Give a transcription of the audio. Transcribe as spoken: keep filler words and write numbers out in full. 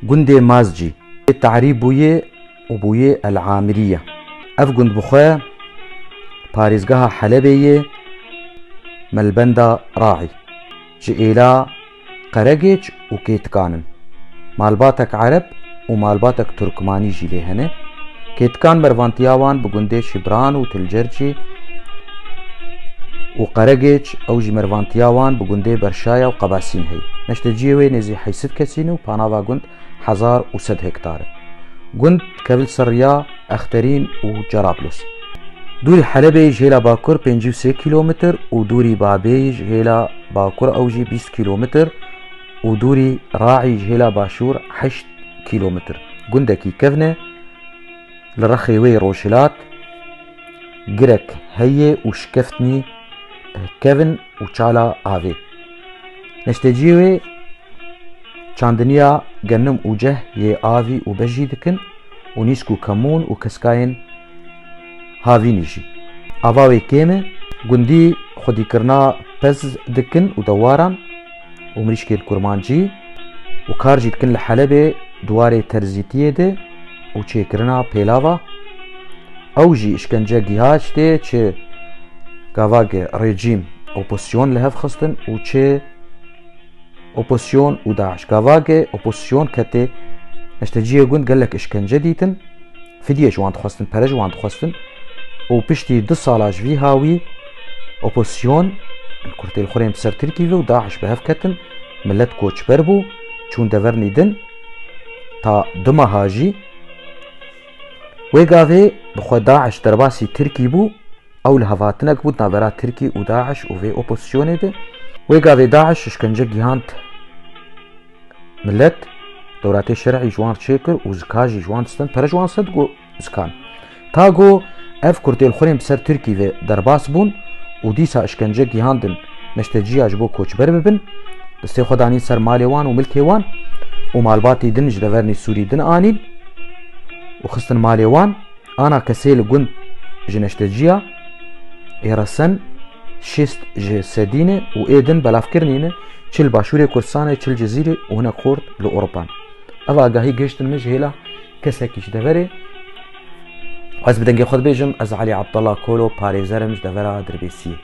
Gundê Mazcî yê tarî bûye û bûye El Amiriye. Ev gund bi xwe parêzgeha Helebê yê Melbenda Raî. Ji êla Qeregêç û Kêtikan in. Malbatek Ereb û malbatek Turkmanî jî lê hene. Kêtikan mervantiya wan bi gundê Şibran û Tilcercî û Qeregêç, ew jî mervantiya wan bi gundê Berşaya û Qebasîn heye. Neşteciyê wê nêzî heyşt sed kesî ne û panava gund hezar û sed hektar e. Gund dikeve li ser riya Exterîn û Cerablos. Dûrî Helebê ji hêla bakur pêncî û sê kîlometr û dûrî Babê ji hêla bakur ew jî bîst kîlometr û dûrî Raî ji hêla başûr heşt kîlometr. Gundekî kevn e, li rexê wê rojhilat girek heye û şikeftnî kevn û çala avê. Neşteciyê wê çandiniya genim û ceh yê avî û bejî dikin û nîsk û kemûn û keskayên havînî jî. Ava wê kêm e, gundî xwedîkirina pez dikin û dewaran û mirîşkên kurmancî û kar jî dikin li Helebê di warê terzîtiyê de û çêkirina pêlava. Ew jî îşkence giha tê çi gavagê rejîm opozîsyon li hev xistin û çi opozîsyon û DAIŞ. Gavagê opozîsyon ketê neşteciyê gund gelek îşkence dîtin, fidye ji wan dixwestin, pere ji wan dixwestin û piştî du sala ji vî hawî opozîsyon, kurtê li xurên bi ser Tirkî ve û DAIŞ bi hev ketin, milet koçber bû, çûn devernî din, ta du meha jî. Wê gavê bi xwe DAIŞ derbasî Tirkî bû, ew li hevhatinek bû di navbera Tirkî û DAIŞ û vê opozîsyonê de. Wê gavê DAIŞ îşkence gihand milet, dewlatê şer'î ji wan çêkir û zika jî ji wan distin, pere ji wan sed got zikan. Ta got ev kurtê li xurên bi ser Tirkî ve derbas bûn û dîsa îşkence gihandin neşteciya ji bo koçber bibin, destê xwe danîn ser malê wan û milkê wan û malbatî din ji devernî Sûrî din anîn û xistin malê wan. Ana kesê li gund ji neşteciya ê resen şêst ji sedî ne û ê din belavkirinî ne, çi li Başûrê Kurdistanê, çi li Cizîrê û hinek xort li Ewropan. Ev agahî gihiştin min ji hêla kesekî ji deverê. Ez bi dengê xwe dibêjim, ez Elî Abdullah Kolo, parêzer im ji devera Dirbêsiyê.